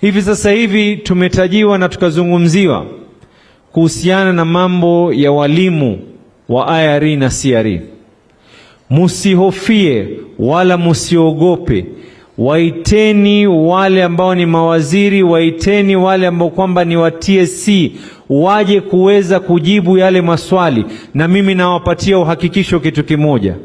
Hivi sasa hivi tumetajiwa na tukazungumziwa kuhusiana na mambo ya walimu wa IRE na CRE. Musihofie wala musiogope, waiteni wale ambao ni mawaziri, waiteni wale ambao kwamba ni wa TSC waje kuweza kujibu yale maswali, na mimi nawapatia uhakikisho kitu kimoja.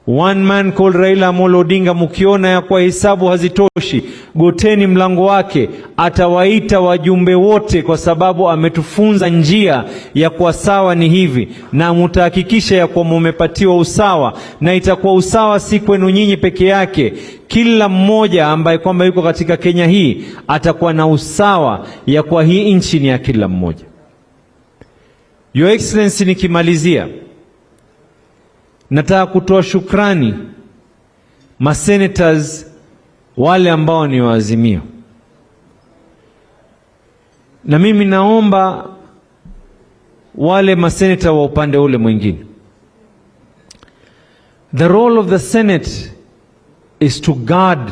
One man called Raila Amolo Odinga, mkiona ya kwa hesabu hazitoshi, goteni mlango wake, atawaita wajumbe wote, kwa sababu ametufunza njia ya kwa sawa ni hivi, na mutahakikisha ya kwa mumepatiwa usawa, na itakuwa usawa si kwenu nyinyi peke yake. Kila mmoja ambaye kwamba yuko katika Kenya hii atakuwa na usawa ya kwa hii nchi ni ya kila mmoja. Your Excellency, nikimalizia nataka kutoa shukrani masenators wale ambao ni wa Azimio, na mimi naomba wale maseneta wa upande ule mwingine. The role of the Senate is to guard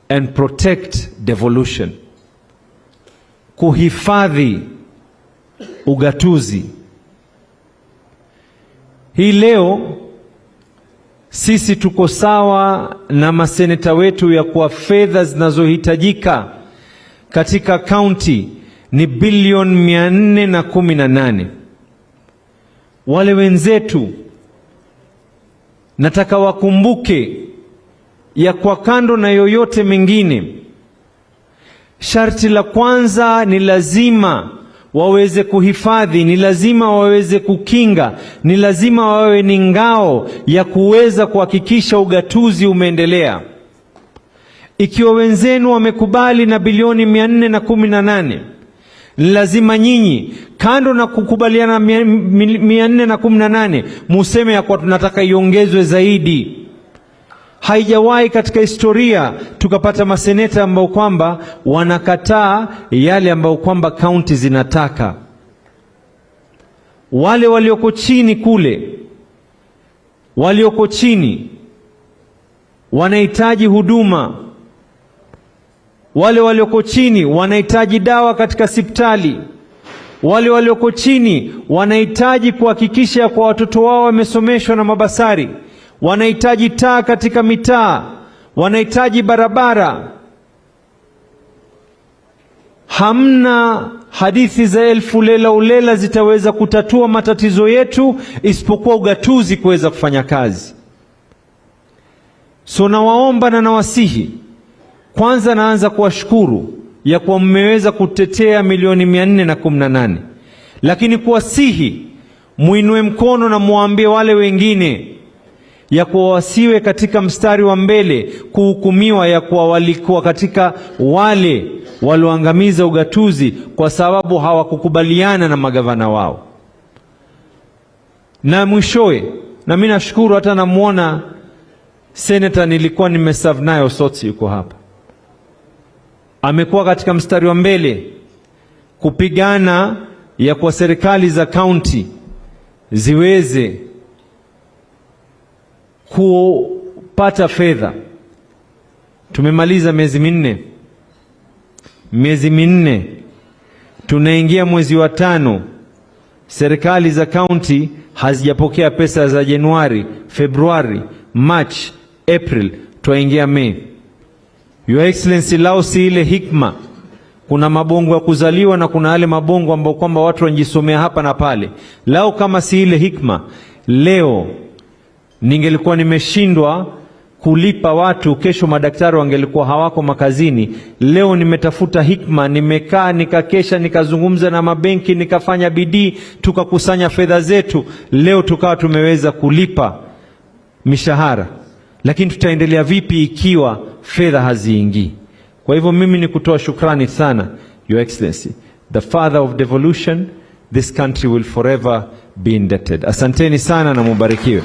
and protect devolution, kuhifadhi ugatuzi. Hii leo sisi tuko sawa na maseneta wetu ya kuwa fedha zinazohitajika katika kaunti ni bilioni 418. Wale wenzetu nataka wakumbuke ya kwa kando na yoyote mengine, sharti la kwanza ni lazima waweze kuhifadhi, ni lazima waweze kukinga, ni lazima wawe ni ngao ya kuweza kuhakikisha ugatuzi umeendelea. Ikiwa wenzenu wamekubali na bilioni 418, ni lazima nyinyi kando na kukubaliana 418 museme ya kuwa tunataka iongezwe zaidi. Haijawahi katika historia tukapata maseneta ambao kwamba wanakataa yale ambayo kwamba kaunti zinataka. Wale walioko chini kule, walioko chini wanahitaji huduma, wale walioko chini wanahitaji dawa katika hospitali, wale walioko chini wanahitaji kuhakikisha kwa watoto wao wamesomeshwa na mabasari, wanahitaji taa katika mitaa, wanahitaji barabara. Hamna hadithi za elfu lela ulela zitaweza kutatua matatizo yetu isipokuwa ugatuzi kuweza kufanya kazi. So nawaomba na nawasihi, kwanza naanza kuwashukuru ya kuwa mmeweza kutetea milioni 418, lakini kuwasihi muinue mkono na muwaambie wale wengine ya kuwa wasiwe katika mstari wa mbele kuhukumiwa ya kuwa walikuwa katika wale walioangamiza ugatuzi kwa sababu hawakukubaliana na magavana wao. Na mwishowe, na mimi nashukuru hata namwona seneta nilikuwa nimeserve naye Osotsi yuko hapa, amekuwa katika mstari wa mbele kupigana ya kwa serikali za kaunti ziweze kupata fedha. Tumemaliza miezi 4, miezi 4, tunaingia mwezi wa 5, serikali za kaunti hazijapokea pesa za Januari, Februari, March, April, twaingia Mei. Your Excellency, lao si ile hikma. Kuna mabongo ya kuzaliwa na kuna yale mabongo ambayo kwamba watu wanajisomea hapa na pale. Lao kama si ile hikma, leo ningelikuwa nimeshindwa kulipa watu, kesho madaktari wangelikuwa hawako makazini. Leo nimetafuta hikma, nimekaa nikakesha, nikazungumza na mabenki, nikafanya bidii, tukakusanya fedha zetu, leo tukawa tumeweza kulipa mishahara. Lakini tutaendelea vipi ikiwa fedha haziingii? Kwa hivyo mimi ni kutoa shukrani sana, Your Excellency, the father of devolution, this country will forever be indebted. Asanteni sana na mubarikiwe.